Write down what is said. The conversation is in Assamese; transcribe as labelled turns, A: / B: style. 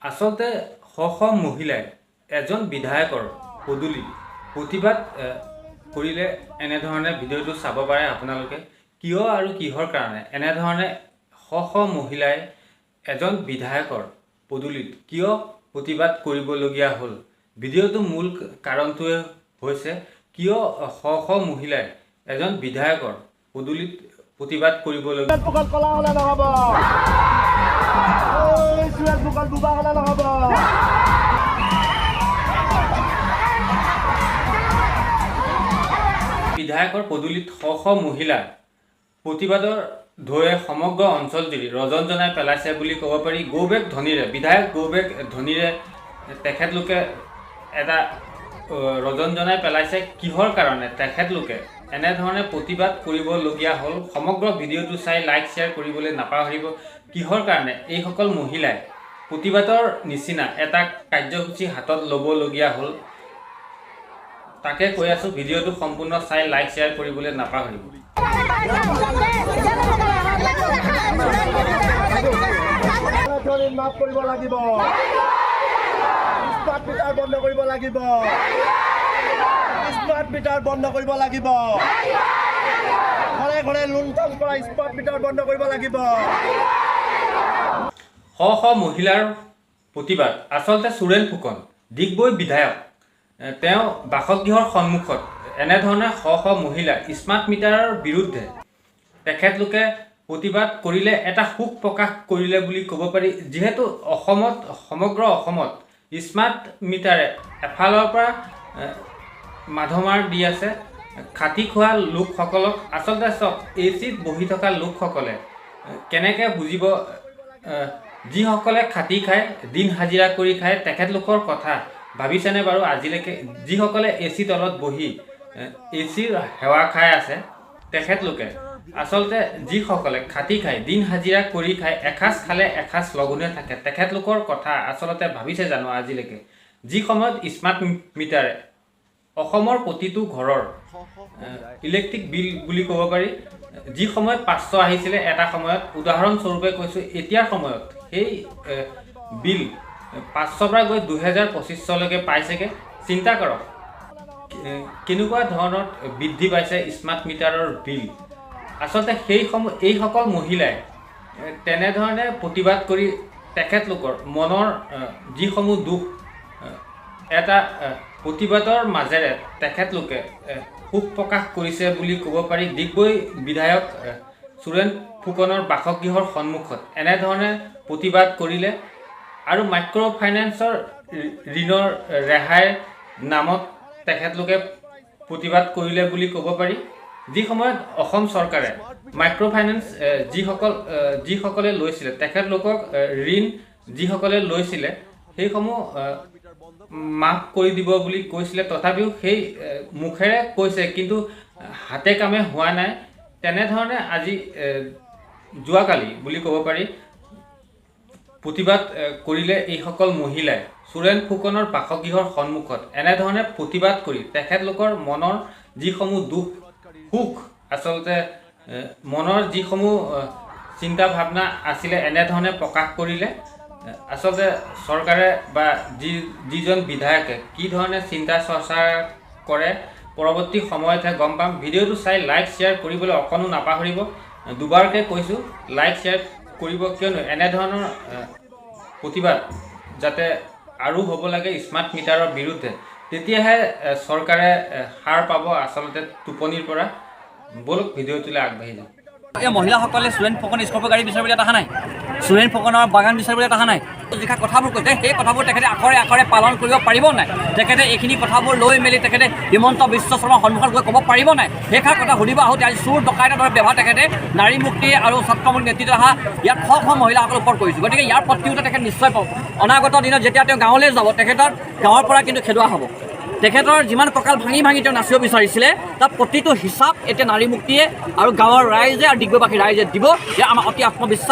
A: আচলতে শ শ মহিলাই এজন বিধায়কৰ পদূলিত প্ৰতিবাদ কৰিলে। এনেধৰণে ভিডিঅ'টো চাব পাৰে আপোনালোকে, কিয় আৰু কিহৰ কাৰণে এনেধৰণে শ শ মহিলাই এজন বিধায়কৰ পদূলিত কিয় প্ৰতিবাদ কৰিবলগীয়া হ'ল। ভিডিঅ'টো মূল কাৰণটোৱে হৈছে কিয় শ শ মহিলাই এজন বিধায়কৰ পদূলিত প্ৰতিবাদ কৰিবলগীয়া
B: ফুকন কলা হলে নহব, সুৰেশ ফুকন বোবা হলে নহব।
A: বিধায়কৰ পদূলিত শ শ মহিলা প্ৰতিবাদৰ ঢৌৱে সমগ্ৰ অঞ্চলজুৰি ৰজনজনাই পেলাইছে বুলি ক'ব পাৰি। গৌবেক ধ্বনিৰে, বিধায়ক গৌবেক ধ্বনিৰে তেখেতলোকে এটা ৰজনজনাই পেলাইছে। কিহৰ কাৰণে তেখেতলোকে এনেধৰণে প্ৰতিবাদ কৰিবলগীয়া হ'ল, সমগ্ৰ ভিডিঅ'টো চাই লাইক শ্বেয়াৰ কৰিবলৈ নাপাহৰিব। কিহৰ কাৰণে এইসকল মহিলাই প্ৰতিবাদৰ নিচিনা এটা কাৰ্যসূচী হাতত ল'বলগীয়া হ'ল, তাকে কৈ আছোঁ। ভিডিঅ'টো সম্পূৰ্ণ চাই লাইক শ্বেয়াৰ কৰিবলৈ নাপাহৰিব।
B: ঋণ মাফ কৰিব লাগিব, স্মাৰ্ট মিটাৰ বন্ধ কৰিব লাগিব, স্মাৰ্ট মিটাৰ বন্ধ কৰিব লাগিব, ঘৰে ঘৰে লুণ্ঠন কৰা স্মাৰ্ট মিটাৰ বন্ধ কৰিব লাগিব।
A: শ শ মহিলাৰ প্ৰতিবাদ। আচলতে সুৰেণ ফুকন ডিগবৈ বিধায়ক, তেওঁ বাসগৃহৰ সন্মুখত এনেধৰণে শ শ মহিলা স্মাৰ্ট মিটাৰৰ বিৰুদ্ধে তেখেতলোকে প্ৰতিবাদ কৰিলে, এটা শোক প্ৰকাশ কৰিলে বুলি ক'ব পাৰি। যিহেতু অসমত, সমগ্ৰ অসমত স্মাৰ্ট মিটাৰে এফালৰ পৰা মাধমাৰ দি আছে খাটি খোৱা লোকসকলক। আচলতে চাওক, এ চিত বহি থকা লোকসকলে কেনেকৈ বুজিব, যিসকলে খাটি খায়, দিন হাজিৰা কৰি খায়, তেখেতলোকৰ কথা ভাবিছেনে বাৰু আজিলৈকে? যিসকলে এ চি তলত বহি এ চিৰ সেৱা খাই আছে, তেখেতলোকে আচলতে যিসকলে খাটি খায়, দিন হাজিৰা কৰি খায়, এসাঁজ খালে এসাঁজ লঘোণে থাকে, তেখেতলোকৰ কথা আচলতে ভাবিছে জানো আজিলৈকে? যি সময়ত স্মাৰ্ট মিটাৰে অসমৰ প্ৰতিটো ঘৰৰ ইলেক্ট্ৰিক বিল বুলি ক'ব পাৰি, যি সময়ত 500 আহিছিলে এটা সময়ত, উদাহৰণস্বৰূপে কৈছোঁ, এতিয়াৰ সময়ত সেই বিল 500 পৰা গৈ 2000 2500লৈকে পাইছেগৈ। চিন্তা কৰক কেনেকুৱা ধৰণত বৃদ্ধি পাইছে স্মাৰ্ট মিটাৰৰ বিল। আচলতে সেইসমূহ এইসকল মহিলাই তেনেধৰণে প্ৰতিবাদ কৰি তেখেতলোকৰ মনৰ যিসমূহ দুখ এটা প্ৰতিবাদৰ মাজেৰে তেখেতলোকে শোক প্ৰকাশ কৰিছে বুলি ক'ব পাৰি। ডিগবৈ বিধায়ক সুৰেণ ফুকনৰ বাসগৃহৰ সন্মুখত এনেধৰণে প্ৰতিবাদ কৰিলে আৰু মাইক্ৰ' ফাইনেন্সৰ ঋণৰ ৰেহাইৰ নামত তেখেতলোকে প্ৰতিবাদ কৰিলে বুলি ক'ব পাৰি। যি সময়ত অসম চৰকাৰে মাইক্ৰ' ফাইনেন্স যিসকলে লৈছিলে, তেখেতলোকক ঋণ যিসকলে লৈছিলে সেইসমূহ মাফ কৰি দিব বুলি কৈছিলে, তথাপিও সেই মুখেৰে কৈছে কিন্তু হাতে কামে হোৱা নাই। তেনেধৰণে আজি যোৱাকালি বুলি ক'ব পাৰি প্ৰতিবাদ কৰিলে এইসকল মহিলাই সুৰেণ ফুকনৰ বাসগৃহৰ সন্মুখত। এনেধৰণে প্ৰতিবাদ কৰি তেখেতলোকৰ মনৰ যিসমূহ দুখ সুখ, আচলতে মনৰ যিসমূহ চিন্তা ভাৱনা আছিলে এনেধৰণে প্ৰকাশ কৰিলে। আচলতে চৰকাৰে বা যিজন বিধায়কে কি ধৰণে চিন্তা চৰ্চা কৰে পৰৱৰ্তী সময়তহে গম পাম। ভিডিঅ'টো চাই লাইক শ্বেয়াৰ কৰিবলৈ অকণো নাপাহৰিব। দুবাৰকৈ কৈছোঁ, লাইক শ্বেয়াৰ কৰিব, কিয়নো এনেধৰণৰ প্ৰতিবাদ যাতে আৰু হ'ব লাগে স্মাৰ্ট মিটাৰৰ বিৰুদ্ধে, তেতিয়াহে চৰকাৰে সাৰ পাব আচলতে টোপনিৰ পৰা। ব'লক ভিডিঅ'টোলৈ আগবাঢ়ি যাওঁ।
C: এই মহিলাসকলে সুৰেণ ফুকন স্কৰ্পিঅ' গাড়ী বিচাৰিবলৈ অহা নাই, সুৰেণ ফুকনৰ বাগান বিচাৰিবলৈ অহা নাই। যিষাৰ কথাবোৰ কৈছে সেই কথাবোৰ তেখেতে আখৰে আখৰে পালন কৰিব পাৰিব নাই? তেখেতে এইখিনি কথাবোৰ লৈ মেলি তেখেতে হিমন্ত বিশ্ব শৰ্মাৰ সন্মুখত গৈ ক'ব পাৰিব নাই? সেইষাৰ কথা সুধিব আহোঁতে আজি চোৰ ডকাইতৰ দৰে ব্যৱহাৰ তেখেতে নাৰী মুক্তি আৰু ছাত্ৰ মুক্তি নেতৃত্বত অহা ইয়াত শ শ মহিলাসকলৰ ওপৰত কৰিছোঁ। গতিকে ইয়াৰ প্ৰতিৰোধ তেখেত নিশ্চয় পাব। অনাগত দিনত যেতিয়া তেওঁ গাঁৱলৈ যাব, তেখেতৰ গাঁৱৰ পৰা কিন্তু খেদোৱা হ'ব। তেখেতৰ যিমান কঁকাল ভাঙি ভাঙি তেওঁ নাচিব বিচাৰিছিলে, তাৰ প্ৰতিটো হিচাপ এতিয়া নাৰী মুক্তিয়ে আৰু গাঁৱৰ ৰাইজে আৰু ডিগবৈবাসী ৰাইজে দিব। এয়া আমাৰ অতি আত্মবিশ্বাস।